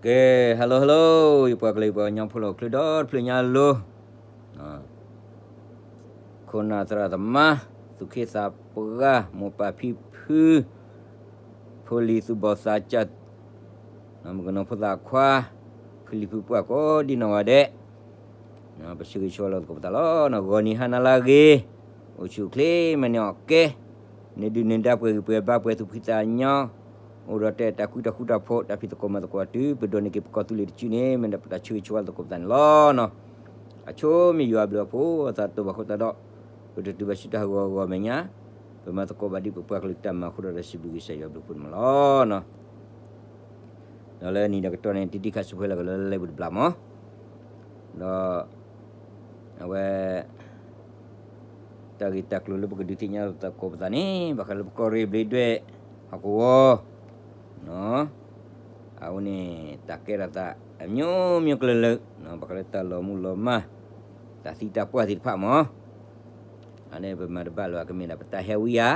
ကဲ hello hello ယပှၤကလုာ်ယပှၤကညီဖိလီၤ ချုးဒီတဖျၢၣ်ညါလိၤ, ခိၣ်နၢ်သရၣ်သမါ သူၣ်က့သးပှၢ် မိၢ်ပၢ်ဖံဖု ဖိလံၤသူၣ်ဘီၣ်သးစၢ် မုၣ်ကနီၤဖိသၣ်ခွါ ဖုလံၤဖုပှၢ်ကိးဒံနီၢ်ဂၤဒဲး ပဆၢဂ့ၤဆၢဝါလိာ်သကိးပသးလီၤ. ဂီၤနံၤဟါနၤလၢအဂ့ၤ, အိၣ်ဆူၣ်အိၣ်ချ့ မၤန့ၢ်အီၣ်ကဲ, နဒုၣ်နဒါပှဲၤဂံၢ်ပှဲၤဘါပှဲၤသူၣ်ဖှံသးညီ, အိၣ်ဒီးတဲတၢ်ကွံတၢ်ဃူတၢ်ဖိး တၢ်ဖံးသကိးမၤသကိးတုၤ ပဒိးန့ၢ်က့ၤပကီၢ်သူလ့ၤတစုန့ၣ် မ့ၢ်ဒၣ်ပတၢ်ဆၢဂ့ၤဆၢဝါလိာ်သကိးပသးန့ၣ်လီၤ. အဆိမ့ၢ်ယွၤအဘျုးအဖှိၣ် အသးတဘၣ်ဃိသတးဒီး ပတတုၤဘၣ်ဆူတၢ်ဟးဂီၤအဂီၢ်မဲာ်ညါ, ပမၤသကိးဘၣ်ဒ်ပပှၤကလုာ်တၢ်မၤအဃိဒီး စံးဘျုးကစၢ်ယွၤအဘျုးအဖှိၣ်န့ၣ်မးလီၤ. ဒီးလၢနံၤဒီးကတီၢ်န့ၣ် တံၤတံၤခါဆူၣ်ဖဲလၢကလၢလၢပူၤတဘျီမး, ဒီး အဝဲ တၢ်ဂ့ၢ်တၢ်ကျိၤလၢပကဒုးသ့ၣ်ညါသကိးပသးန့ၣ် ဘၣ်ဃးလၢပကီၢ်ရ့ၣ်ဘျ့းဒွဲၣ် ဟီၣ်ကဝီၤ အဝဲန့ၣ် တၢ်ကဲထီၣ်သး အမျိုးမျိုးကလုာ်လၢာ် ဘၣ်ဃးလၢတၢ်လီၤမူလီၤမၢ် တၢ်သံတၢ်ပှၢ်သ့ၣ်တဖၣ်မး, အန့ၣ်ပမၤတဘၣ်လၢၤဘၣ် ကမ့ၢ်ဒၣ်ပတၢ်ဟဲဝံဧါ,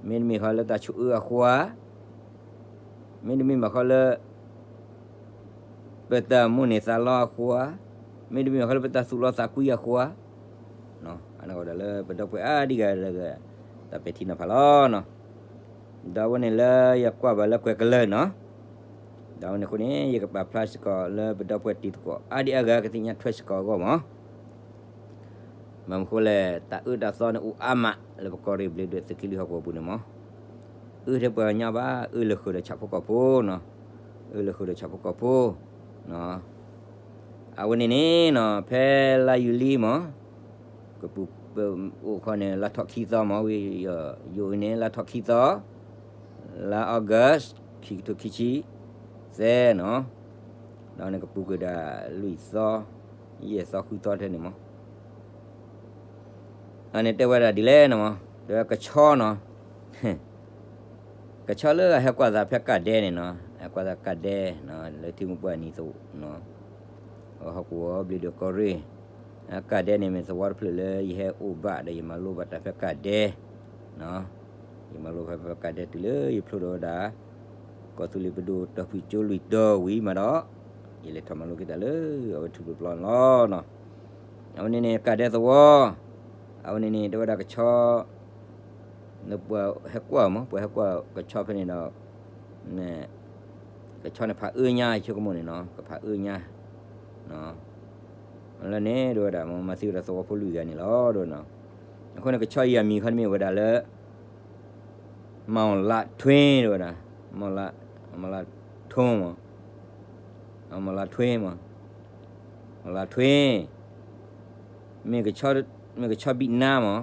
မ့တမ့ၢ်ဃီလၢတၢ်ဆိၣ်အၢအဃိဧါ, မ့တမ့ၢ်ဘၣ်ဃီလၢ ပတၢ်မိၣ်န့ၢ်သးလီအဃိဧါ, မ့တမ့ၢ်ဘၣ်ဃီလၢပတၢ်သူၣ်လီသးကွံအဃိဧါ, အဝဲဒၣ်လၢပဒီပုၢ်ဝဲၢ်အါဒံဂၤဒီး တၢ်ပဲာ်ထံနီၤဖးလီၤ. ဒီးအဝဲန့ၣ်လၢယကွၢ်ဘၣ်လၢကွဲၤကလၢာ်နီၤ, ဒီးအဝဲန့ၣ်အဃိန့ၣ် ယကပာ်ဖျါစ့ၢ်ကီးလၢပဒီပုၢ်ဝဲၢ်တံၤသကိးအါဒံအါဂၤ ကသ့ၣ်ညါထွဲစ့ၢ်ကီးအဂီၢ်မး မ့ၢ်မနုၤအဃိလဲၣ် တၢ်အၢတၢ်သီန့ၣ်အိၣ်အါမး လၢပကီၢ်ရ့ၣ်ဘျ့းဒွဲၣ်သုးက့လွံၢ်ဟီၣ်ကဝီၤပူၤန့ၣ်မး, အၢထဲပှၤကညီဘၣ် အၢလၢာ်ဃုာ်ဒီးဆၣ်ဖိကီၢ်ဖိနီၤ, အၢလၢာ်ဃုာ်ဒီးဆၣ်ဖိကီၢ်ဖိ, အဝဲန့ၣ်န့ၣ်နီၤ ဖဲလါယူၤလံမး ကပူၤ အိၣ်ခီန့ၣ် လါထီၣ်ခံသီမး ဝံၤ ယိၤအံၤန့ၣ် လါထီၣ်ခံသီ လါ August ခံကထိခံဆံသၢနီၤ, ဒီးန့ၣ်ကပူၤကွံာ်ဒၣ်လွံၢ်သီ ယဲၢ်သီဃုသီထဲန့ၣ်မး, အန့ၣ်တဲဝဲဒၣ်ဒ်လဲၣ်နီၤမး တဲဝဲကဆီနီၤ ကဆီလၢအဟဲကွၢ်သးဖဲကၢ်ဒဲန့ၣ်နီၤ, ဟဲကွၢ်သးကၢ်ဒဲ လၢထံမိၢ်ပှၢ်နံၤသ ဟီၣ်ကဝီၤဘျ့းဒွဲၣ်ကီၢ်ရ့ၣ်, ကၢ်ဒဲန့ၣ်မ့ၢ်သဝီတဖျၢၣ်လၢယဟဲအိၣ်ဘၣ်ဒီးယမၤလိဘၣ်တၢ်ဖဲကၢ်ဒဲ, ယမၤလိဖဲဖဲကၢ်ဒဲတုၤလၢယဖျိထီၣ်ဝဲဒၣ် ကီၢ်သူလ့ၤပဒိၣ်တီၤဖုၣ်ကၠိလွံၢ်တီၤဝံၤမးဒီး ယလဲၤထီၣ်မၤလိက့ၤတၢ်လၢအဝဲထူၣ်ဖျိပျီန့ၣ်လီၤ. အဝဲန့ၣ်န့ၣ် ကၢ်ဒဲသဝီ, အဝဲန့ၣ်န့ၣ် တဲဝဲဒၣ်ကဆီ နပှၤဟဲကွၢ်မး ပှၤဟဲကွၢ်ကဆီဖဲန့ၣ်ဒီး ကဆီန့ၣ်ဖးအၢညါ ဆိကမိၣ်န့ၣ်နီၤ ကဖးအၢညါ လၢန့ၣ်ဒ်ဝဲဒၣ် မၤသံဝဲဒၣ်သဝီဖိလွံၢ်ဂၤန့ၣ်လီၤ. အဃိန့ၣ် ကဆီအံၤအမံၤခီန့ၣ်မ့ၢ်ဝဲဒၣ်လၢ မၤလးထွ့ဒ်ဝဲဒၣ် မၤလးထွ့မး မၤလးထွ့မး မၤလးထွ့ မ့ၢ် မ့ၢ်ကဆီဘံၣ်နါမး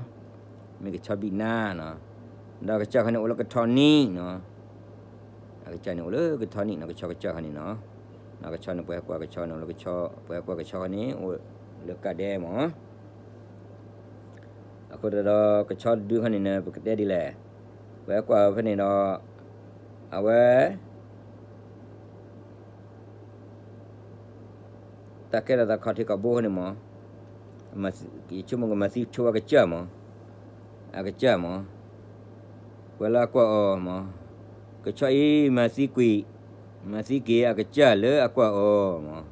မ့ၢ်ကဆီဘံၣ်နါနီၤ ဒီးကစၢ်ခီန့ၣ်အိၣ်လၢကထီနံၣ်နီၤ အကစၢ်န့ၣ်အိၣ်လၢကထီနံၣ်နီၤ ကဆီကစၢ်ခီန့ၣ်နီၤ ကဆီန့ၣ်ပှၤဟဲကွၢ်ကဆီန့ၣ်အိၣ်လၢကဆီ ပှၤဟဲကွၢ်ကဆီခီန့ၣ် အိၣ်လၢကၢ်ဒဲမး အဃိသတးဒီး ကဆီတဒုခီန့ၣ်န့ၣ် ပကတဲဒ်လဲၣ်, ပှၤဟဲကွၢ်ဖဲန့ၣ်ဒီး အဝဲ တၢ်ကဲထီၣ်သးခီၣ်ထံးခီၣ်ဘိန့ၣ်မး, ယဆိကမိၣ်ကမၤသံဆိဝဲကစၢ်မး, အကစၢ်မး, ပှၤလၢအကွၢ်အီၤမး, ကဆီအံၤမၤသံကွံာ်, မၤသံက့ၤအကစၢ်လၢအကွၢ်အီၤမး,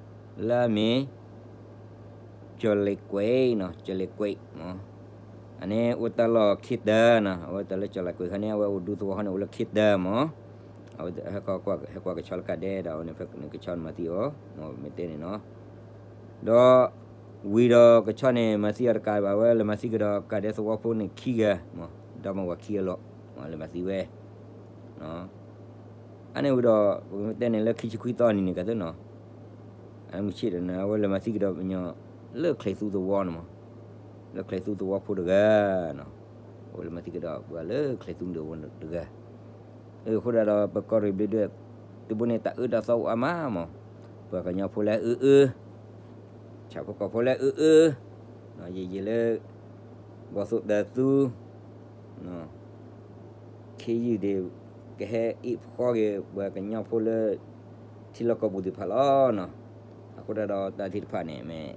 လၢအမ့ၢ် ကၠီၤလဲၤကွဲးနီၤ, ကၠီၤလဲၤကွဲးမး, အန့ၣ်အိၣ်တၢ်လီၢ်ခံတၢၢ်နီၤ, အဝဲတၢ်လၢကၠီၤလဲၤကွဲးခါန့ၣ် အဝဲအိၣ်ဒူသဝီခါန့ၣ် အိၣ်လၢခံတၢၢ်မး, အဝဲ ဟဲကွၢ်ကဆီလၢကၢ်ဒဲဒီး အဝဲန့ၣ်ဖဲကဆီန့ၣ်မၤသံအီၤ, မ့ၢ်တဲန့ၣ်နီၤ, ဒီး ဝံၤဒီးကဆီန့ၣ် မၤသံအီၤတကးဘၣ် အဝဲလဲၤမၤသံကဒီးကၢ်ဒဲသဝီဖိန့ၣ်ခံဂၤမး, ဒီမါဝၤခံဂၤလီၤ, လဲၤမၤသံဝဲ အန့ၣ်ဝံၤဒီး ပကတဲန့ၣ်လၢခံဆံခွံသီနံၤန့ၣ်ကသ့နီၤ, အမုၢ်ဆ့ၣ်ဒီးန့ၣ် အဝဲလဲၤမၤသံကဒီးပညီ လၢချဲးသူသဝီန့ၣ်မး, လၢချဲးသူသဝီဖိတဂၤနီၤ, အဝဲလဲၤမၤသံကဒီးပှၤလၢချဲးသူသဝီတဂၤ, အဃိဒၣ်ဒီး ပကီၢ်ရ့ၣ်ဘျ့းဒွဲၣ် တဘိန့ၣ် တၢ်အၢတၢ်သီအိၣ်အါမးမး, ပှၤကညီဖိလၢအအၢအၢ ဆၣ်ဖိကီၢ်ဖိလၢအအၢအၢ, ယယံာ်လၢ ဘီၣ်သိၣ်တၢ်သူ ခ့ယုၢ်ဒံး ကဟဲအ့ၣ်ဖှီက့ၤ ပှၤကညီဖိလၢ ထံလီၢ်ကီၢ်ပူၤသ့ၣ်တဖၣ်လီၤနီၤ, အဃိဒၣ်ဒီးတၢ်သ့ၣ်တဖၣ်န့ၣ် မ့ၢ်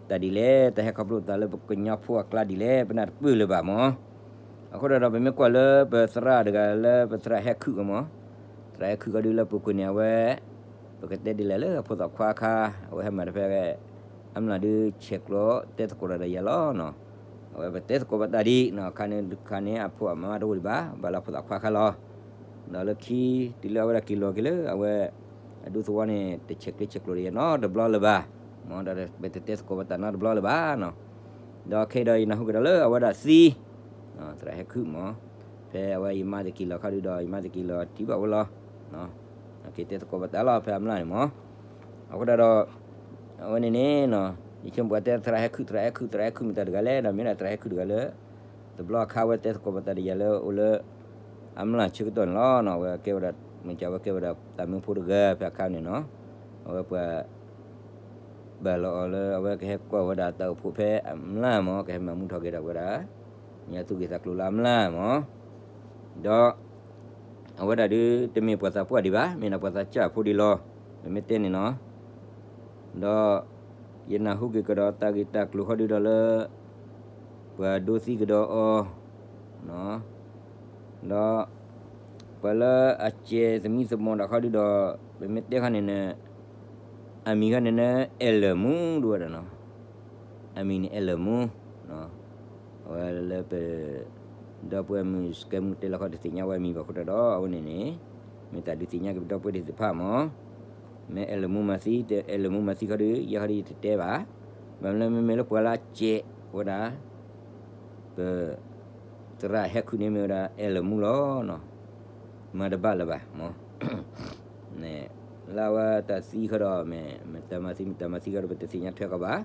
တၢ်ဒ်လဲၣ် တၢ်ဟဲခီဖျိသးလၢပကညီဖိအကျါဒ်လဲၣ် ပနၢ်တပၢၢ်လၢၤဘၣ်မး, အဃိဒၣ်ဒီး ပမ့ၢ်ကွၢ်လၢပသရၣ်တဂၤလၢပသရၣ်ဟဲခုၣ်ကမး, သ သရၣ်ဟဲခုၣ်ခီဒုလၢပူၤကွံာ်န့ၣ် အဝဲ ပကတဲဒ်လဲၣ်လၢအဖိသၣ်ခွါခါ အဝဲဟဲမၤတဖဲ အမျၢ်ဒုးဆဲးကျိးတဲသကိးဒီးယၤလီၤနီၤ. အဝဲပတဲသကိးပသးဒ်နီၤ ခါန့ၣ်ခါန့ၣ် အဖိအမါတအိၣ်ဒံးဘၣ် ဘၣ်လၢအဖိသၣ်ခွါခါလီၤ. ဒီးလၢခံ တုၤလၢအဝဲဒၣ်က့ၤလီၤက့ၤလၢ အဝဲ အဒူသဝီန့ၣ် တဆဲးကျိးဆဲးကျိးဒီးယၤနီတဘျီလၢၤဘၣ်. မ်ဒီးပတတဲသကိးပသးနီတဘျီလၢၤဘၣ်နီၤ. ဒီးခဲအံၤဒီးယနၢ်ဟူကဒီးလၢအဝဲဒၣ်သံ သရၣ်ဟဲခုၣ်မး, ဖဲအဝဲယမါသ့ၣ်က့ၤလီၤခီဒုဒီး ယမါသ့ၣ်က့ၤလီၤထံၣ်ဘၣ်ဝဲလီၤ. က့ၤတဲသကိးပသးလီၤ ဖဲအမျၢ်န့ၣ်မး. အဃိဒၣ်ဒီး အဝဲန့ၣ်န့ၣ် ယဆိကမိၣ်ပှၤတဲသရၣ်ဟဲခုၣ် သရၣ်ဟဲခုၣ် သရၣ်ဟဲခုၣ်မတၤတဂၤလဲၣ် ဒီးမ့ၢ်ဒၣ်သရၣ်ဟဲခုၣ်တဂၤလၢ တဘျီအခါဝဲတဲသကိးပသးဒီးယၤလၢအိၣ်လၢ အမျၢ်ဆၢကတီၢ်န့ၣ်လီၤ. အဝဲကဲဝဲဒၣ် မ့ၢ်ကဝဲကဲဝဲဒၣ်သးမုၢ်ဖိတဂၤဖဲအခါန့ၣ်နီၤ. အဝဲပှၤ ဘၣ်လီၤအီၤလၢအဝဲကဟဲကွၢ်ဝဲဒၣ်တၢ်အိၣ်ဖှိၣ်ဖဲအမျၢ်မး ကဟဲမၤမူထီၣ်က့ၤဒီးဝဲဒၣ် ညါသူၣ်ဂ့ၤသးကျိၤလၢအမျၢ်မး. ဒီး အဝဲဒၣ်ဒုးတမ့ၢ်ပှၤသးပှၢ်ဒံးဘၣ် မ့ၢ်ဒၣ်ပှၤသးစၢ်ဖိဒံးလီၤ. ပမ့ၢ်တဲန့ၣ်နီၤ. ဒီး ယနၢ်ဟူက့ၤကဒီးတၢ်ဂ့ၢ်တၢ်ကျိၤဃီဒုဒီးလၢ ပှၤဒိသံကဒီးအီၤ ဒီး ပှၤလၢအစဲးသမံသမိးတၢ်ဃီဒုဒီး ပမ့ၢ်တဲဃီန့ၣ်န့ၣ် အမံၤဃီန့ၣ်န့ၣ် အဲၣ်လၢာ်မူဒိၣ်ဝဲဒၣ်နီၤ. အမံၤန့ၣ်အဲၣ်လၢာ်မူ အဝဲလၢပ ဒီပုၢ်ဝဲၢ်မုၣ်စကဲမူတဲလီၤခီတသ့ၣ်ညါဝဲအမံၤဘၣ်အဃိတၢ်ဒီး အဝဲန့ၣ်န့ၣ် မ့ၢ်တၢ်ဒုးသ့ၣ်ညါက့ၤပဒီပုၢ်ဝဲၢ်သ့ၣ်တဖၣ်မး. မ့ၢ်အဲၣ်လၢာ်မူမၤသံ အဲၣ်လၢာ်မူမၤသံခီဒု ယဲခီဒုယတတဲဘၣ်. ဘၣ်မနုၤလၢမ့မ့ၢ်လၢပှၤလၢအစဲးဝဲဒၣ် ပ သရၣ်ဟဲခုၣ်န့ၣ်မ့ၢ်ဝဲဒၣ်အဲၣ်လၢာ်မူလီၤ. မၤတဘၣ်လၢၤဘၣ်မး. လၢအဝဲတၢ်သံခီဒီး မ့ၢ်မတၤမၤသံ မတၤမၤသံခီဒီး ပတသ့ၣ်ညါထွဲကီးဘၣ်.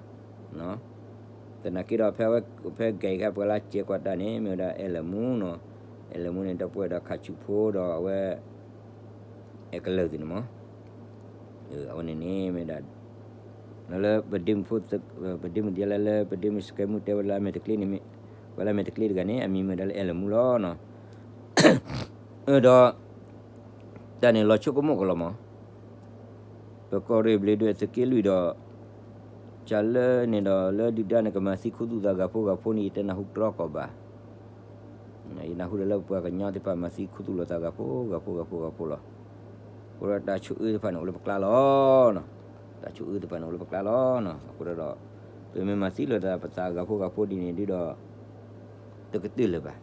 သနာ်က့ဒီး ဖဲအဝဲ ဖဲကဲအံၤခါ ပှၤလၢစဲးကွၢ်တၢ်န့ၣ် မ့ၢ်ဝဲဒၣ်အဲၣ်လၢာ်မူနီၤ. အဲၣ်လၢာ်မူန့ၣ် ဒီပုၢ်ဝဲၢ်ဒီးခးဆူၣ်ဖိဒီးအဝဲ အဲၣ်ကလၢာ်သ့ၣ်န့ၣ်မး. အဝဲန့ၣ်န့ၣ်မ့ၢ်ဒၣ် လၢပဒ့မုၣ်ဖိ ပဒ့မုၣ်ဒ်လဲၣ်လၢ ပဒ့မုၣ်စကဲမူတဲဝဲလၢအမဲာ်တကျ့န့ၣ်မ့ၢ် ပှၤလၢအမဲာ်တကျ့တဂၤန့ၣ် အမံၤမ့ၢ်ဒၣ်လၢအဲၣ်လၢာ်မူလီၤနီၤ. ဒီး တၢ်န့ၣ်လီၤဆိကမိၣ်ကလီၤမး. ပကီၢ်ရ့ၣ်ဘျ့းဒွဲၣ်သုးက့လွံၢ်ဒီး ကၢ်လၢန့ၣ်ဒီးလၢဒုၣ်ဒါန့ၣ် ကမၤသံခူသူၣ်သးဂၤဖိဂၤဖိန့ၣ် ယတနၢ်ဟူတြီကီးဘၣ်. ယနၢ်ဟူဒီးလၢပှၤကညီသ့ၣ်တဖၣ် မၤသံခူသူၣ်လိာ်သးဂၤဖိဂၤဖိဂၤဖိလီၤ. အဃိဒီးတၢ်ဆိၣ်အၢသ့ၣ်တဖၣ်န့ၣ် အိၣ်လၢပကျါလီၤ. တၢ်ဆိၣ်အၢသ့ၣ်တဖၣ်န့ၣ် အိၣ်လၢပကျါလီၤ. အဃိဒီး ပမ့ၢ်မၤသံလိာ်သးပသးဂၤဖိဂၤဖိဒ်န့ၣ်ဒုဒီး တကတုၤလၢၤဘၣ်.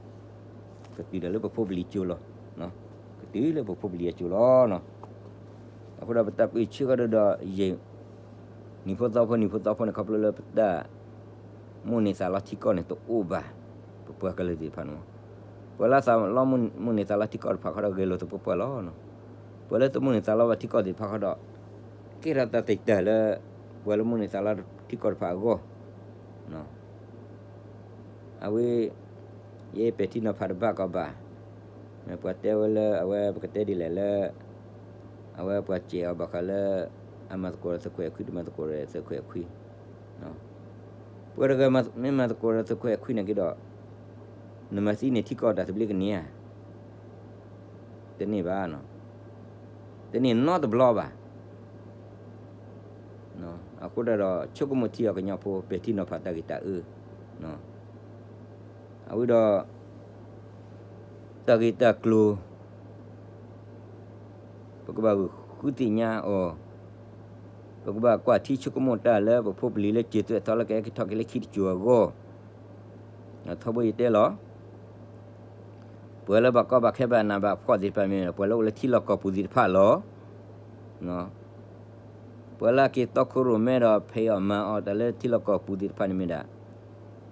ကတုၤဒီးလၢပဖိပလံၤကၠိလီၤ. ကတုၤလၢပဖိပလံၤအကၠိလီၤ. အဃိဒီးပတၢ်ပၢၢ်ဆၢဃီဒီး ယဲၢ် နံၤဖိသီဖိ နံၤဖိသီဖိန့ၣ် ခီဖျိလၢပတၢ် မိၣ်န့ၢ်သးလီထံကီၢ်န့ၣ်တအိၣ်ဘၣ်. ပပှၤကလုာ်သ့ၣ်တဖၣ်န့ၣ် ပှၤလၢသးလီမိၣ်န့ၢ်သးလီထံကီၢ်တဖၣ်ခီဒီး ဂဲၤလိာ်သပှၢ်ပှၢ်လီၤ. ပှၤလၢတမိၣ်န့ၢ်သးလီဘၣ်ထံကီၢ်သ့ၣ်တဖၣ်ခီဒီး ကဲထီၣ်တၢ်တံာ်တာ်လၢ ပှၤလၢမိၣ်န့ၢ်သးလီထံကီၢ်တဖၣ်အဂီၢ် အဝဲ ယဲပဲာ်ထံနီၤဖးတဘၣ်ကီးဘၣ်. မ့ၢ်ပှၤတဲဝဲလၢအဝဲပကတဲဒ်လဲၣ်လၢ အဝဲပှၤစဲးအီၤဘၣ်ဃးလၢ အမၤသကိးဒီးသုးခွဲးအခွံ တမၤသကိးဒီးသုးခွဲးအခွံ. ပှၤတဂၤမ့ၢ်မၤသကိးဒီးသုးခွဲးအခွံန့ၣ်က့ၤဒီး နမၤသံန့ၣ်ထံကီၢ်တၢ်သဘျ့ကန့ၢ်ဧါ. တန့ၢ်ဘၣ်. တန့ၢ်နီတဘျီဘၣ်. အဃိတၢ်ဒီး ဆိကမိၣ်ထံအီၤကညီဖိ ပဲာ်ထံနီၤဖးတၢ်ဂ့ၢ်တၢ်အၢ အဝဲဒီး တၢ်ဂ့ၢ်တၢ်ကျိၤ ပကဘၣ်ဂုာ်ဃုသ့ၣ်ညါအီၤ, ပကဘၣ်ကွၢ်ထံဆိကမိၣ်တၢ်လၢပဖိပလံၤလၢစံၣ်သွဲၣ်ထီလၢကဟဲက့ၤထီၣ်က့ၤလၢခံတစိၤအဂီၢ်, ထီဘိယတဲလီၤ. ပှၤလၢဘၣ်ကီဘၣ်ခဲဘၣ်နးဘၣ်ဖှီၣ်သ့ၣ်တဖၣ်မ့ၢ် ပှၤလၢအိၣ်လၢထံလီၢ်ကီၢ်ပူၤသ့ၣ်တဖၣ်လီၤ. ပှၤလၢအက့ၤတီခိၣ်ရိၣ်မဲဒီးဖံးအီၣ်မၤအီၣ်တၢ်လၢထံလီၢ်ကီၢ်ပူၤသ့ၣ်တဖၣ်န့ၣ်မ့ၢ်ဒၣ်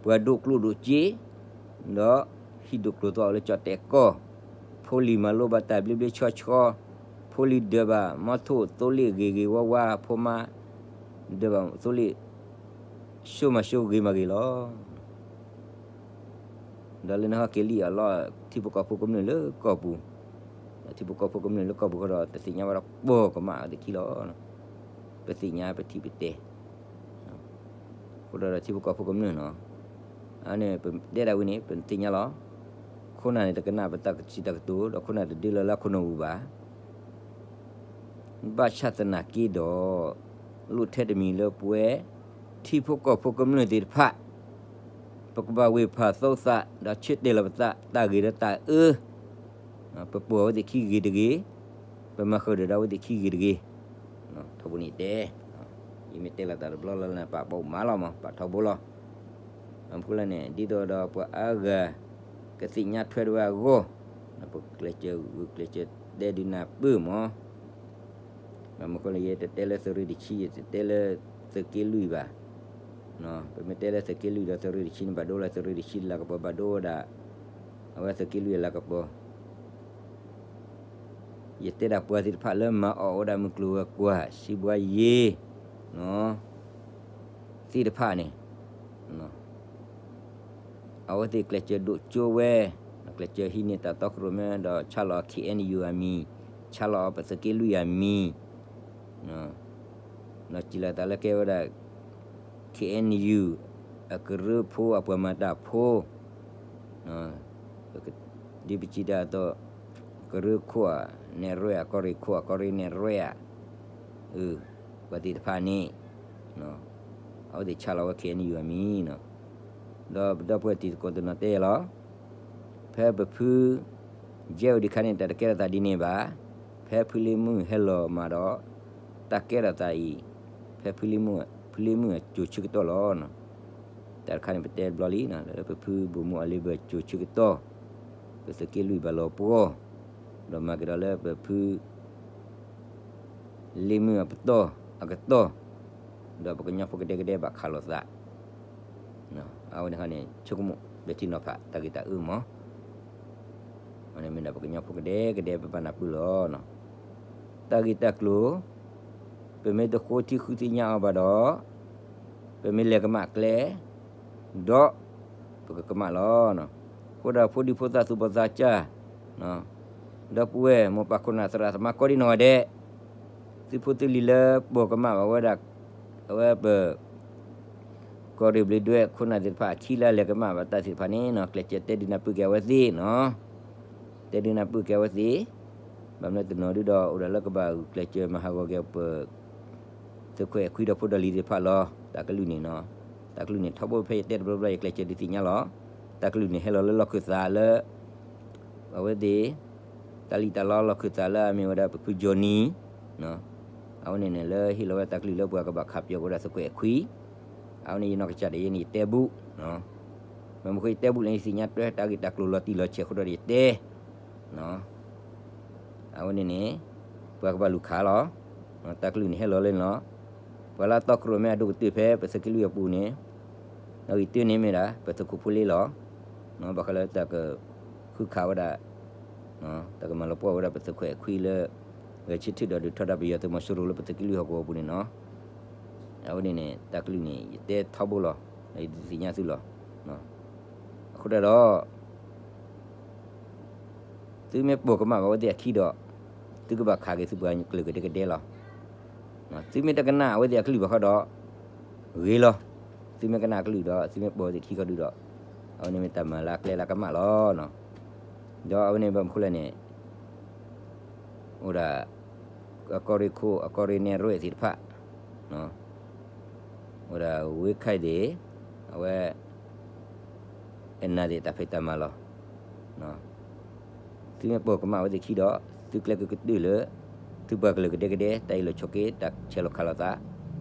ပှၤဒိးကျိၣ်ဒိးစ့ ဒီးဟံးဒိၣ်ကျိၤသီအီၤလၢကၠီၣ်တဲာ်ကီၢ်, ဖိလံၤမၤလိဘၣ်တၢ်ဘျ့ဘျ့ဆှီဆှီ, ဖိလံၤဒၢးဘၣ်မီထိၣ်သိလ့ၣ်ဂ့ၤဂ့ၤဝါဝါ, ဖိမါ ဒၢးဘၣ်သိလ့ၣ် ဆိမၤဆိဂ့ၤမၤဂ့ၤလီၤ. ဒီးလၢနဟဲက့ၤလံအလီၢ် ထံဖိကီၢ်ဖိကမျၢၢ်လၢကီၢ်ပူၤ, ဒီးထံဖိကီၢ်ဖိကမျၢၢ်လၢကီၢ်ပူၤဃီဒီး တသ့ၣ်ညါဝဲဒီးပိာ်ကမၣ်အီၤသ့ၣ်ခံလီၤ. ပသ့ၣ်ညါပထံၣ်ပတဲ အဃိဒီးထံဖိကီၢ်ဖိကမျၢၢ်နီၤ, အန့ၣ်ပတဲဒၣ်ဝဲန့ၣ် ပသ့ၣ်ညါလီၤ. ခိၣ်နၢ်န့ၣ် တကနၣ်ပတၢ်စံးတၢ်ကတိၤ ဒီးခိၣ်နၢ်တဒုးလၢလၢခိၣ်နၢ်ပူၤဘၣ်. ဘၣ်ဆၣ်သနာ်က့ဒီး လိၣ်ထဲတမံၤလၢပဝဲ ထံဖိကီၢ်ဖိကမျၢၢ်သ့ၣ်တဖၣ် ပကဘၣ်ဝ့ၢ်ဖးသိသး ဒီးဆၢတဲာ်လီၤပသး တၢ်ဂ့ၤဒီးတၢ်အၢ, ပပိာ်ဝဲသ့ၣ်ခံဂ့ၤတဂ့ၤ, ပမၤဃုာ်ဒီးအဝဲသ့ၣ်ခံဂ့ၤတဂ့ၤ, ထီဘိန့ၣ်တဲ, ယမ့ၢ်တဲလီၤတၢ်တဘျီလၢ်လၢ်န့ၣ် ပာ်ဘၣ်မၤလီၤမး ပာ်ထီဘိလီၤ. အဃိလၢန့ၣ် ဒ်သိးဒီးပှၤအါဂၤ ကသ့ၣ်ညါထွဲတဝဲအဂီၢ်, ပကျဲးစၢးဂုာ်ကျဲးစၢးတဲဒုးနၢ်ပၢၢ်မး. ဘၣ်မနုၤဃိလၢယတတဲလၢသုးရ့ၣ်တဆံ ယတတဲလၢသုးက့လွံၢ်ဘၣ်. ပမ့ၢ်တဲလၢသုးက့လွံၢ်ဒီးသုးရ့ၣ်တဆံန့ၣ် ဘၣ်ဒိလၢသုးရ့ၣ်တဆံလၤကပီၤဘၣ်ဒိဝဲဒၣ် အဝဲသုးက့လွံၢ်အလၤကပီၤ ယတဲဒၣ်ပှၤသ့ၣ်တဖၣ်လၢမၤအီၣ်ဝဲဒၣ်မုၢ်ကျိၤဝဲၤကွာ် စံးဘှါယ့ သ့ၣ်တဖၣ်န့ၣ် အဝဲသ့ၣ်ကျဲးစၢးဒိၣ်ကၠိဝဲ, ကျဲးစၢးဟံးန့ၢ်တၢ်တီခိၣ်ရိၣ်မဲဒီးဆါလီၤ ခ့ၣ်အဲၣ်ယူၣ်အမံၤ, ဆါလီၤပသုးက့လွံၢ်အမံၤ, ဒီးစံးလီၤသးလၢကဲဝဲဒၣ် ခ့ၣ်အဲၣ်ယူၣ် အကရၢဖိအပှၤမၤတၢ်ဖိ, ဒ်ပစံးတၢ်အသိး ကရၢခိၣ်ဧါ, နဲၣ်ရွဲၣ်ဧါ, ကီၢ်ရ့ၣ်ခိၣ်ဧါ, ကီၢ်ရ့ၣ်နဲၣ်ရွဲၣ်ဧါ, ပှၤသ့ၣ်တဖၣ်န့ၣ် အဝဲသ့ၣ်ဆါလီၤဝဲ ခ့ၣ်အဲၣ်ယူၣ်အမံၤ, ဒီးပဒီပုၢ်ဝဲၢ်တံၤသကိးတနီၤတဲလီၤ, ဖဲပဖု ကဲအိၣ်ဒံးခါန့ၣ် တၢ်တကဲထီၣ်သးဒ်န့ၣ်ဘၣ်, ဖဲဖုလ့မုၢ်ဟဲလီၤမးဒီး တၢ်ကဲထီၣ်သးအံၤ, ဖဲဖုလ့မုၢ်, ဖုလ့မုၢ်အစိၤဆၢကတီၢ်လီၤ. တၢ်တခါန့ၣ် ပတဲတဘျီလံ, လၢပဖုဘိၣ်မူအလ့ဘၢၣ်စိၤဆၢကတီၢ်, ပသုးက့လွံၢ်ဘၣ်လီၤပှီၢ်, ဒီးမၤက့ၤဒီးလၢပဖု လ့မုၢ်အပတီၢ်အကတီၢ်, ဒီးပကညီဖိကဒဲကဒဲဘၣ်ခးလိာ်သး, အဝဲန့ၣ်ခီန့ၣ် ဆိကမိၣ် ပဲာ်ထံနီၤဖး တၢ်ဂ့ၢ်တၢ်အၢမး, အဝဲန့ၣ်မ့ၢ်ဒၣ်ပကညီဖိကဒဲကဒဲပဘၣ်နၢ်ပၢၢ်လီၤ. တၢ်ဂ့ၢ်တၢ်ကျိၤ ပမ့ၢ်တဃိထံဃုသ့ၣ်ညါအီၤဘၣ်ဒီး ပမ့ၢ်လဲၤကမၣ်ကျဲ ဒီး ပကကမၣ်လီၤ. အဃိဒီးဖိဒံဖိသၣ်သူၣ်ဘီၣ်သးစၢ်, ဒီပုၢ်ဝဲၢ်မိၢ်ပၢ်ခိၣ်နၢ်သရၣ်သမါကိးဒံနီၢ်ဂၤဒဲး, သုးဖိသုးလံၤလၢပိာ်ကမၣ်ဘၣ်ဝဲဒၣ်, အဝဲပ ကီၢ်ရ့ၣ်ဘျ့းဒွဲၣ်ခိၣ်နၢ်သ့ၣ်တဖၣ် အခံလၢအလဲၤကမၣ်ဘၣ်တၢ်သ့ၣ်တဖၣ်န့ၣ် ကျဲးစၢးတဲဒုးနၢ်ပၢၢ်က့ၤအဝဲသ့ၣ်, တဲဒုးနၢ်ပၢၢ်က့ၤအဝဲသ့ၣ်, ဘၣ်မနုၤတနီၤဒုဒီး အိၣ်ဒၣ်လၢကဘၣ်ဂုာ်ကျဲးစၢးမၤဟးဂီၤက့ၤပ သုးခိၣ်အဲၣ်ခွံဒီးဖိဒီးလံၤသ့ၣ်တဖၣ်လီၤ. တၢ်ကလုၢ်န့ၣ်, တၢ်ကလုၢ်န့ၣ် ထီဘိဖဲယတဲတဘျီဘျီ ယကျဲးစၢးဒုးသ့ၣ်ညါလီၤ. တၢ်ကလုၢ်န့ၣ်ဟဲလီၤလၢလီၢ်ခၢၣ်သးလၢ အဝဲသ့ၣ် တၢ်လံၣ်တၢ်လီလီၢ်ခၢၣ်သးလၢအမ့ၢ်ဝဲဒၣ်ပဖုကၠီၤနံၤ, အဝဲန့ၣ်န့ၣ်လၢဟ့ၣ်လီၤဝဲတၢ်ကလုၢ်လၢပှၤကဘၣ်ခးပယီၤက့ၤဝဲဒၣ်သုးခိၣ်အဲၣ်ခွံ, အဝဲန့ၣ်ယနီၢ်ကစၢ်ဒၣ်ယဲန့ၣ် ယတဲဘူး, ဘၣ်မနုၤဃိယတဲဘူးလဲၣ်န့ၣ် ယသ့ၣ်ညါတၢ်တၢ်ဂ့ၢ်တၢ်ကျိၤလီၤတံၢ်လီၤဆဲးအဃိဒီးယတဲ အဝဲန့ၣ်န့ၣ် ပှၤကဘၣ်လူၤခးလီၤ. တၢ်ကလုၢ်န့ၣ်ဟဲလီၤလၢန့ၣ်လီၤ. ပှၤလၢအတီခိၣ်ရိၣ်မဲအဒိၣ်ကတၢၢ်ဖဲပသုးက့လွံၢ်အပူၤန့ၣ်, အဂ့ၢ်တၢန့ၣ်မ့ၢ်ဒၣ် ပသုးခိၣ်ဖိလ့လီၤ. ဘၣ်ဃးလၢတၢ်ကဃုခးဝဲဒၣ်, တၢ်ကမၤလီၤပှီၢ်ဝဲဒၣ်ပသုးခိၣ်အဲၣ်ခွံလၢ ဂဲၤဆၢထၢၣ်ဒီးဒုးထီဒါပယီၤသုးမီၤစိရိၤလၢပသုးက့လွံၢ်ဟီၣ်ကဝီၤအပူၤန့ၣ်လီၤ. အဝဲန့ၣ်န့ၣ် တၢ်ကလုၢ်န့ၣ် ယတဲထီဘိလီၤ. ယဒုးသ့ၣ်ညါသုလီၤ. အဃိဒီး သုမ့ၢ်ပိာ်ကမၣ်ဘၣ်အဝဲသ့ၣ်အခံဒီး, သုကဘၣ်ခးက့ၤသုပှၤကလုာ်ကဒဲကဒဲလီၤ. သုမ့ၢ်တကနၣ်အဝဲသ့ၣ်အကလုၢ်ဘၣ်ဃီဒီး, ဂ့ၤလီၤ. သုမ့ၢ်ကနၣ်အကလုၢ်ဒီး သုမ့ၢ်ပိာ်ဝဲသ့ၣ်ခံခီဒုဒီး, အဝဲန့ၣ်မ့ၢ်တၢ်မၤလၢအကျဲလၢအကမၣ်လီၤ. ဒီးအဝဲန့ၣ်ဘၣ်မနုၤဃိလဲၣ်န့ၣ် အိၣ်ဒၣ် အကီၢ်ရ့ၣ်ခိၣ် အကီၢ်ရ့ၣ်နဲၣ်ရွဲၣ်သ့ၣ်တဖၣ်, အိၣ်ဒၣ်ဝ့ခၢၣ်သ့ၣ်, အဝဲ အနၢ်သ့ၣ်တၢ်ဖံးတၢ်မၤလီၤ. သုမ့ၢ်ပိာ်ကမၣ်အဝဲသ့ၣ်ခံဒီး, သုကျဲးကကတၢၢ်လၢ သုပှၤကလုာ်ကဒဲကဒဲ တၢ်အ့ၣ်လိာ်ဆိးက့ တၢ်ဆဲးလီၤခးလိာ်သး,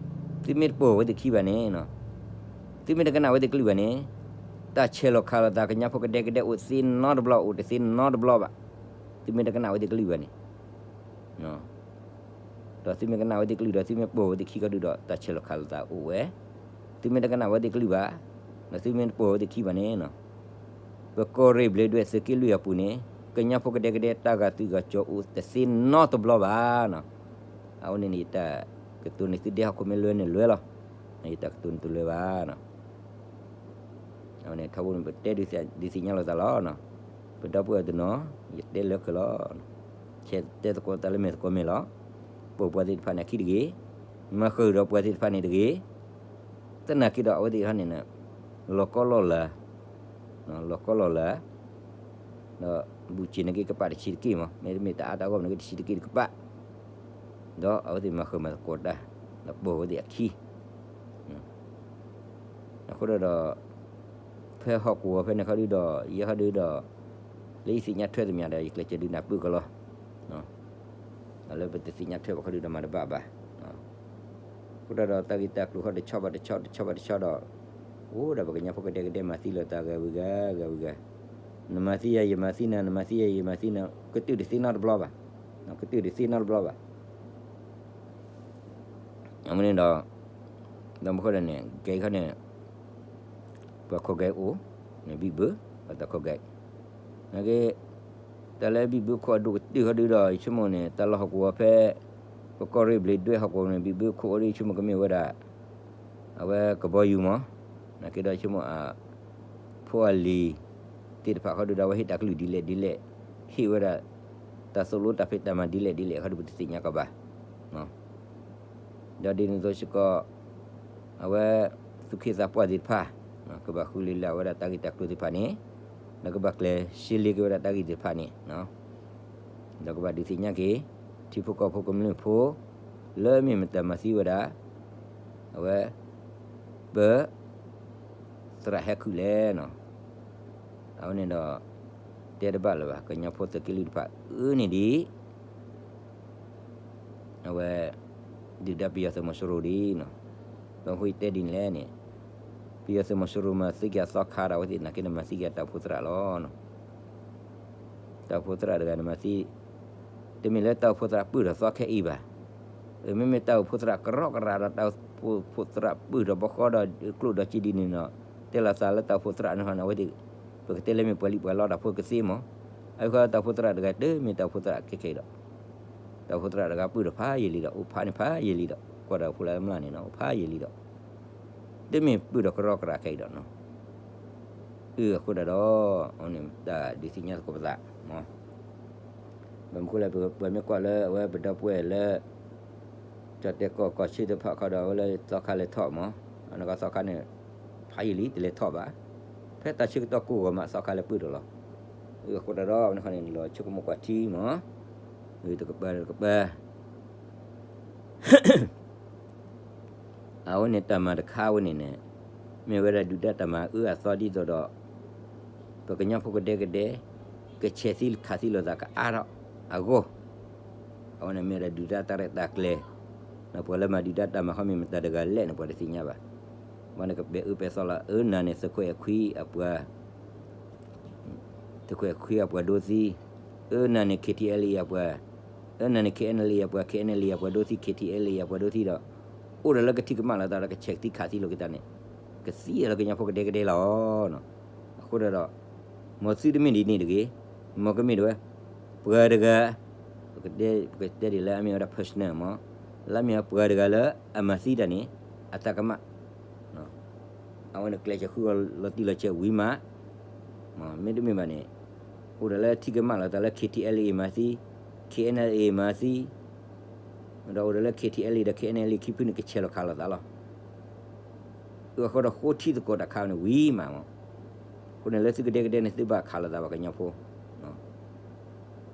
သုမ့ၢ်တပိာ်အဝဲသ့ၣ်ခံဘၣ်န့ၣ်, သုမ့ၢ်တကနၣ်အဝဲသ့ၣ်ကလုၢ်ဘၣ်န့ၣ်, တၢ်ဆဲးလီၤခးလိာ်သးကညီဖိကဒဲကဒဲအိၣ်သ့နီတဘျီ အိၣ်တသ့နီတဘျီဘၣ်. သုမ့ၢ်တကနၣ်အဝဲသ့ၣ်ကလုၢ်ဘၣ်န့ၣ် ဒီးသုမ့ၢ်ကနၣ်ဝဲသ့ၣ်ကလုၢ်ဒီး သုမ့ၢ်ပိာ်ဝဲသ့ၣ်ခံခီဒုဒီး တၢ်ဆဲးလီၤခးလိာ်သးအိၣ်ဝဲ. သုမ့ၢ်တကနၣ်ဝဲသ့ၣ်ကလုၢ်ဘၣ်, ဒီးသုမ့ၢ်တပိာ်ဝဲသ့ၣ်ခံဘၣ်န့ၣ်, ပကီၢ်ရ့ၣ်ဘျ့းဒွဲၣ်သုးက့လွံၢ်အပူၤန့ၣ် ကညီဖိကဒဲကဒဲတၢ်ဂာ်သွံၣ်ဂာ်စီၤအိၣ်တသ့နီတဘျီဘၣ်. အဝဲန့ၣ်န့ၣ် ယတၢ်ကတိၤန့ၣ်သုဒဲဟီၣ်ခိၣ်မ့ၢ်လွဲန့ၣ်လွဲလီၤ. ယတၢ်ကတိၤန့ၣ်တလွဲဘၣ်. အဝဲန့ၣ်ထီဘိန့ၣ် ပတဲဒုးသ့ၣ်ညါလိာ်သးလီၤ. ပဒီပုၢ်ဝဲၢ်တနီၤ ယတဲလၢခဲလီၤ. ဆဲးတဲသကိးသးလၢမဲာ်သကိးမဲာ်လီၤ. ပိာ်ပှၤသ့ၣ်တဖၣ်န့ၣ်အခံတဂ့ၤ, မၤဃုာ်ဒီးပှၤသ့ၣ်တဖၣ်န့ၣ်တဂ့ၤ. သနာ်က့ဒီးအဝဲသ့ၣ်တဖၣ်န့ၣ် လီၤကီလီၤလၤ, လီၤကီလီၤလၤ, ဒီးဘူးစ့ၣ်န့ၣ်က့ၤကပာ်တဆံးတက့ၢ်မး, မ့တမ့ၢ်တၢ်အါတၢ်ဂီၢ်န့ၣ်က့ၤတဆံးတက့ၢ်တကပာ်, ဒီးအဝဲသ့ၣ်မၤဃုာ်မၤသကိးတၢ်, ဒီးပိာ်ဝဲသ့ၣ်အခံ အဃိဒီး ဖဲဟီၣ်ကဝီၤဖဲန့ၣ်ခီဒုဒီး ယဲခီဒုဒီး လၢယသ့ၣ်ညါထွဲသ့ၣ်မးဒီး ယကျဲးစၢးဒုးနၢ်ပၢၢ်ကလီၤ. လၢပတသ့ၣ်ညါထွဲဘၣ်ခီဒုဒီးမၤတဘၣ်ဘၣ်. အဃိတၢ်ဒီးတၢ်ဂ့ၢ်တၢ်ကျိၤဃီတဆီဘၣ်တဆီ တဆီဘၣ်တဆီဒီး အိၣ်ဒၣ်ပှၤကညီဖိကဒဲကဒဲမၤသံလိာ်သးဂၤဝံၤဂၤ ဂၤဝံၤဂၤ, နမၤသံယၤယမၤသံနၤ နမၤသံယၤယမၤသံနၤ ကတုၢ်တသ့နီတဘျီဘၣ်, ကတုၢ်တသ့နီတဘျီဘၣ်. အမ့ၢ်န့ၣ်ဒီး ဒီးမ့ၢ်ဃိဒၣ်န့ၣ် ကဲခီန့ၣ် ပှၤခိးကဲအိၣ် န့ၣ်ဘံၣ်ဘု ပှၤတၢ်ခိးကဲ နာ်က့ တၢ်လၢဘံၣ်ဘုခိးအဒိၣ်ကတၢၢ်ဃီဒုဒီး ယဆိကမိၣ်န့ၣ် တၢ်လီၢ်ဟီၣ်ကဝီၤဖဲ ပကီၢ်ရ့ၣ်ဘျံးဒွဲၣ်ဟီၣ်ကဝီၤန့ၣ် ဘံၣ်ဘုခိးအီၤဒု ယဆိကမိၣ်ကမ့ၢ်ဝဲဒၣ် အဝဲကဘီယူၤမး, နာ်က့ဒီးယဆိကမိၣ် ဖိအလံၤသ့ၣ်တဖၣ်ဃီဒုဒီး အဝဲဟ့ၣ်တၢ်ကလုၢ်ဒ်လဲၣ်ဒ်လဲၣ်, ဟ့ၣ်ဝဲဒၣ် တၢ်သိၣ်လိတၢ်ဖံးတၢ်မၤဒ်လဲၣ်ဒ်လဲၣ်ဃီဒု ပတသ့ၣ်ညါကီးဘၣ်. ဒီးဒ်န့ၣ်အသိးစ့ၢ်ကီး အဝဲ သူၣ်က့သးပှၢ်သ့ၣ်တဖၣ် ကဘၣ်ဃုလ့လၢအဝဲဒၣ်တၢ်ဂ့ၢ်တၢ်ကျိၤသ့ၣ်တဖၣ်န့ၣ်, ဒီးကဘၣ်ကျဲၤရှဲလ့က့ၤဝဲဒၣ်တၢ်ဂ့ၢ်သ့ၣ်တဖၣ်န့ၣ်, ဒီးကဘၣ်ဒုးသ့ၣ်ညါက့ၤ ထံဖိကီၢ်ဖိကမျၢၢ်ဖိ လၢမ့ၢ်မတၤမၤသံဝဲဒၣ် အဝဲ ပ သရၣ်ဟဲခုၣ်လဲၣ်နီၤ, အဝဲန့ၣ်ဒီး တဲတဘၣ်လၢၤဘၣ် ကညီဖိသုးက့လွံၢ်တဖၣ် အၢန့ၣ်ဒ် အဝဲ ဒုၣ်ဒါပယီၤသုးမီၤစိရိၤဒ်နီၤ, ပဃိတဲဒ်န့ၣ်လဲၣ်န့ၣ်, ပယီၤသုးမီၤစိရိၤမၤသံက့ၤအသီခါဒီး အဝဲသ့ၣ်နာ်က့န့ၣ် မၤသံက့ၤအတၢ်အိၣ်ဖှိၣ်သရၣ်လီၤ. တၢ်အိၣ်ဖှိၣ်သရၣ်တဂၤန့ၣ်မၤသံ, တမ့ၢ်လၢတၢ်အိၣ်ဖှိၣ်သရၣ်ပုၢ်ထီၣ်သီခဲအံၤဘၣ်. မ့မ့ၢ်တၢ်အိၣ်ဖှိၣ်သရၣ်ကရီကရၤဒီး တၢ်အိၣ်ဖှိၣ်သရၣ်ပုၢ်ထီၣ်ဘီဃီဒီး ကျိၣ်ဒီးစ့ဒ်န့ၣ်နီၤ, တဲလီၤသးလၢတၢ်အိၣ်ဖှိၣ်သရၣ်န့ၣ်ဟီန့ၣ် အဝဲသ့ၣ် ပကတဲလၢမ့ၢ်ပှၤလံၣ်ပှၤလီတၢ်ဖိကသ့မး, အဃိတၢ်အိၣ်ဖှိၣ်သရၣ်တဂၤတမ့ၢ်တၢ်အိၣ်ဖှိၣ်သရၣ်ခဲခဲအံၤဒီး တၢ်အိၣ်ဖှိၣ်သရၣ်တဂၤပုၢ်ထီၣ်ဖးယံာ်လံဒီး အိၣ်ဖးန့ၣ်ဖးယံာ်လံဒီး ကွၢ်တၢ်အိၣ်ဖှိၣ်လၢအမျၢ်န့ၣ်နီၤ အိၣ်ဖးယံာ်လံဒီး တမ့ၢ်ပုၢ်ထီၣ်ကရီကရၤခဲအံၤဒီးနီၤ, အဃိဒၣ်ဒီး အန့ၣ်တၢ်ဒုးသ့ၣ်ညါသကိးပသးမး, ဘၣ်မနုၤဃိလဲၣ်ပဝဲမ့ၢ်ကွၢ်လၢအဝဲပဒီပုၢ်ဝဲၢ်လၢ ကၠီၣ်တဲာ်ကီၢ်ကီၢ်ဆၢတဖၣ်ခီဒီး အဝဲလၢသီခါလဲၤထီၣ်မး, အနီၢ်ကီၢ်သီခါန့ၣ် ဖးယံာ်လံတလဲၤထီၣ်ဘၣ်, ဖဲတၢ်ဆၢကတီၢ်ကိၢ်ဂီၤမးသီခါလဲၤပၢၢ်ထီၣ်လီၤ, အဃိဒၣ်ဒီး အဝဲန့ၣ်ဃီန့ၣ် လီၤဆိကမိၣ်ကွၢ်ထံမး, တကပၤတကပၤ အဝဲန့ၣ်တၢ်မၤတခါဝဲန့ၣ်န့ၣ် မ့ၢ်ဝဲဒၣ်ဒုၣ်ဒါတၢ်မၤအၢအသီဒ်သိးဒီး ပကညီဖိကဒဲကဒဲ ကဆဲးသံခးသံလိာ်သးကအါထီၣ်အဂီၢ်, အဝဲန့ၣ်မ့ၢ်ဝဲဒၣ်ဒုၣ်ဒါတၢ်ရဲၣ်တၢ်ကျဲၤ, ပှၤလၢမၤဒုၣ်ဒါတၢ်မၤခီမ့ၢ်မတၤတဂၤလဲၣ်န့ၣ် ပှၤတသ့ၣ်ညါဘၣ်, ဘၣ်န့ၣ်ကပဲာ်အၢပဲာ်သီလီၤ အၢနၤန့ၣ်သုးခိၣ်အဲၣ်ခွံအပှၤ သုးခိၣ်အဲၣ်ခွံအပှၤဒိသံ, အၢနၤန့ၣ် KTLA အပှၤ, အၢနၤန့ၣ် KNLA အပှၤ, KNLA အပှၤဒိသံ, KTLA အပှၤဒိသံဒီး အိၣ်ဒီးလၢကထံၣ်ကမၣ်လိာ်သးဒီးကဆဲးသံခးသံလိာ်က့ၤသးန့ၣ် ကသံလၢကညီဖိကဒဲကဒဲလီၤ. အဃိဒီး မ်သုတမ့ၢ်ဒ်န့ၣ်တဂ့ၤ, မ်ကမ့ၢ်ဒ်ဝဲ ပှၤတဂၤ ပကတဲဒ်လၢအမ့ၢ်ဝဲဒၣ် personal မး, လၢအမ့ၢ်ဝဲပှၤတဂၤလၢအမၤသံတၢ်န့ၣ် အတၢ်ကမၣ် အဝဲန့ၣ်ကျဲးစၢးဃုအီၤလီၤတံၢ်လီၤဆဲးဝံၤမး, မ့တမ့ၢ်ဘၣ်န့ၣ် အိၣ်ဒီးလၢထံၣ်ကမၣ်လိာ်သးလၢ KTLA မၤသံ, KNLA မၤသံ, ဒီးအိၣ်ဒီးလၢ KTLA ဒီး KNLA ခံဖုန့ၣ်ကဆဲးလီၤခးလိာ်သးလီၤ. အဃိဒီးဃိထံသကိးတၢ်ခးန့ၣ်ဝံၤမးမး, အဃိန့ၣ်လၢသုကဒဲကဒဲန့ၣ် သုဘၣ်ခးလိာ်သးဘၣ်ကညီဖိ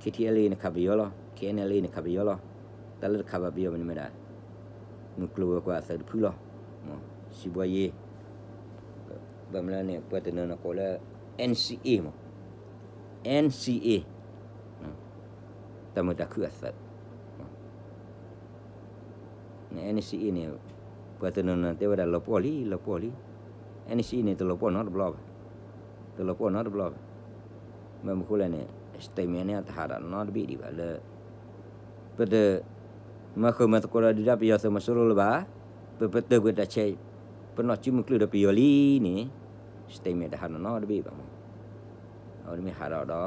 KTLA န့ၣ်ခးပယီၤလီၤ, KNLA န့ၣ်ခးပယီၤလီၤ. တၢ်လၢတခးဘၣ်ပယီၤဘၣ်န့ၣ်မ့ၢ်ဒၣ် မုၢ်ကျိၤဝဲၤကွာ်အသုးတဖုလီၤ. စံးဘှီယ့ ဘၣ်မနုၤန့ၣ် ပှၤတနီၤနီၤကိးလၢ NCA မး, NCA တၢ်မုာ်တၢ်ခုၣ်အသုး NCA န့ၣ် ပှၤတနီၤနီၤတဲဝဲဒၣ်လီၤပှီၢ်လံ လီၤပှီၢ်လံ, NCA န့ၣ် တလီၤပှီၢ်နီတဘျီဘၣ်, တလီၤပှီၢ်နီတဘျီဘၣ်. ဘၣ်မနုၤဃိလဲၣ်န့ၣ် statement န့ၣ် အတဟးထီၣ်နီတဘ့ၣ်ဒံးဘၣ်လၢ ပတ မၤဃုာ်မၤသကိးဒီးဒုၣ်ဒါပယီၤသုးမီၤစိရိၤလၢၤဘၣ်, ပပတုာ်ကွံာ်တၢ်ဆဲး ပနီၢ်စုမုၢ်ကျုၢ်ဒီးပယီၤလံန့ၣ် statement တဟးထီၣ်နီတဘ့ၣ်ဘၣ်မး. အဝဲန့ၣ်မ့ၢ်ဟးထီၣ်ဒီး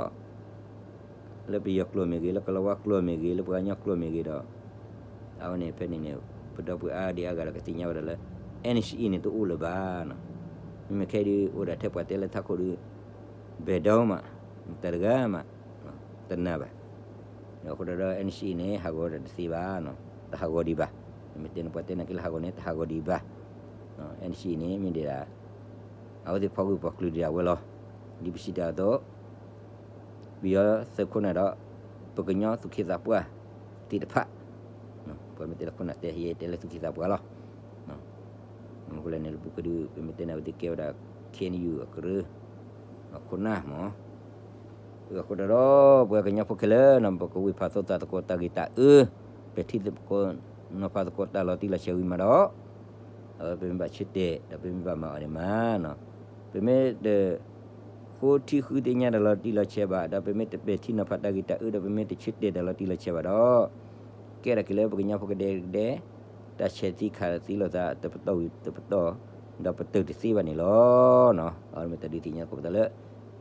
လၢပယီၤကျိာ်မ့ၢ်ဂ့ၤ လၢကလီၤဝါကျိာ်မ့ၢ်ဂ့ၤ လၢပှၤကညီကျိာ်မ့ၢ်ဂ့ၤဒီး အဝဲန့ၣ်ဖဲန့ၣ်န့ၣ် ပဒီပုၢ်ဝဲၢ်အါဒံအါဂၤဒီးကသ့ၣ်ညါဝဲဒၣ်လၢ NCA န့ၣ်တအိၣ်လၢၤဘၣ်နီၤ. မ့မ့ၢ်ခဲအံၤဒုး အိၣ်ဒၣ်ထဲပှၤတဲလၢထးခိၣ်ဒုး ဘဲၣ်ဒီမး တၢ်တဂၤမး တနာ်ဘၣ်. အဃိဒီး NCA န့ၣ် ဟးဂီၤဝဲဒၣ်တသ့ဘၣ်နီၤ, တဟးဂီၤဒံးဘၣ်. မ့ၢ်တဲန့ၣ် ပှၤတဲန့ၣ်က့လၢဟးဂီၤန့ၣ် တဟးဂီၤဒံးဘၣ်. NCA န့ၣ် မ့ၢ်ဒၣ် အဝဲသ့ၣ်ဖီၣ်ဂၢၢ်ဖီၣ်ကျၢၤဒံးအဝဲလီၤ. ဒ်ပစံးတၢ်အသိး ပယီၤသုးခိၣ်နၢ်ဒီး ပကညီသူၣ်က့သးပှၢ်သ့ၣ်တဖၣ်, ပှၤမ့ၢ်တဲလၢခိၣ်နၢ်တဲ ယဲတဲလၢသူၣ်က့သးပှၢ်လီၤ. မ့ၢ်ဃိလဲၣ်န့ၣ် လၢပူၤကွံာ်ဒုး ပမ့ၢ်တဲန့ၣ် အဝဲသ့ၣ်ကဲဝဲဒၣ် KNU အကရၢ အခိၣ်နၢ်မး အဃိဒီး ပှၤကညီဖိခဲလၢာ်နီၤ ပကဝံၢ်ဖးသိသးသကိးတၢ်ဂ့ၢ်တၢ်အၢ, ပထံၣ်သကိးနီၤဖးသကိးတၢ်လီၤတံၢ်လီၤဆဲးဝံၤမးဒီး ပမ့ၢ်ဘၣ်ဆၢတဲာ် ဒီးပမ့ၢ်ဘၣ်မၤအီၤန့ၣ်မးနီၤ, ပမ့ၢ်တ ဃိထံဃုသ့ၣ်ညါတၢ်လီၤတံၢ်လီၤဆဲးဘၣ် ဒီးပမ့ၢ်တပဲာ်ထံနီၤဖးတၢ်ဂ့ၢ်တၢ်အၢ ဒီးပမ့ၢ်တဆၢတဲာ်တၢ်လီၤတံၢ်လီၤဆဲးဘၣ်ဒီး ကဲထီၣ်က့ၤလၢပကညီဖိကဒဲကဒဲ တၢ်ဆဲးသံခးသံလိာ်သးတပတီၢ်ဝံၤတပတီၢ် ဒီးပတုာ်တသ့ဘၣ်န့ၣ်လီၤ. အဝဲမ့ၢ်တၢ်ဒုးသ့ၣ်ညါသကိးပသးလၢ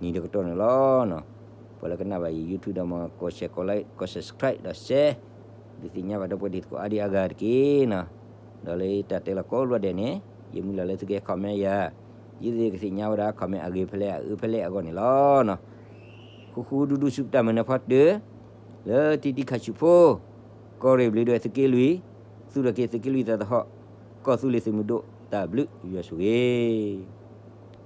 နံၤတကတီၢ်န့ၣ်လီၤ. ပှၤလၢကနၣ်ဘၣ်ယ YouTube ဒီးမ့ၢ် ကိး share ကိး like ကိး subscribe ဒီး share ဒုးသ့ၣ်ညါဘၣ်ဒီပုၢ်ဝဲၢ်သ့ၣ်တဖၣ်အါဒံအါဂၤတက့ၢ်နီၤ. ဒီးလၢတၢ်တဲလီၤကိးဘျီဒဲးန့ၣ် ယမုၢ်လၢ်လၢသုကဟဲ comment ယၤ ဒ်သိးကသ့ၣ်ညါဝဲဒၣ် comment အဂ့ၤဖဲလဲၣ်အအၢဖဲလဲၣ်အဂီၢ်န့ၣ်လီၤ. ဃူဃူဒူဒူဆူပတၢ်မုာ်နၢ်ဖီတၢၢ် လၢတံတံခါဆူၣ်ဖိ ကီၢ်ရ့ၣ်ဘျုးဒွဲၣ်သုးက့လွံၢ် သူၣ်ထီၣ်က့ၤသုးက့လွံၢ်သးသဟီၣ် ကီၢ်သူလ့ၤသုးမုၢ်ဒိၣ် တၢ်ဘျုးယွၤဆိၣ်ဂ့ၤ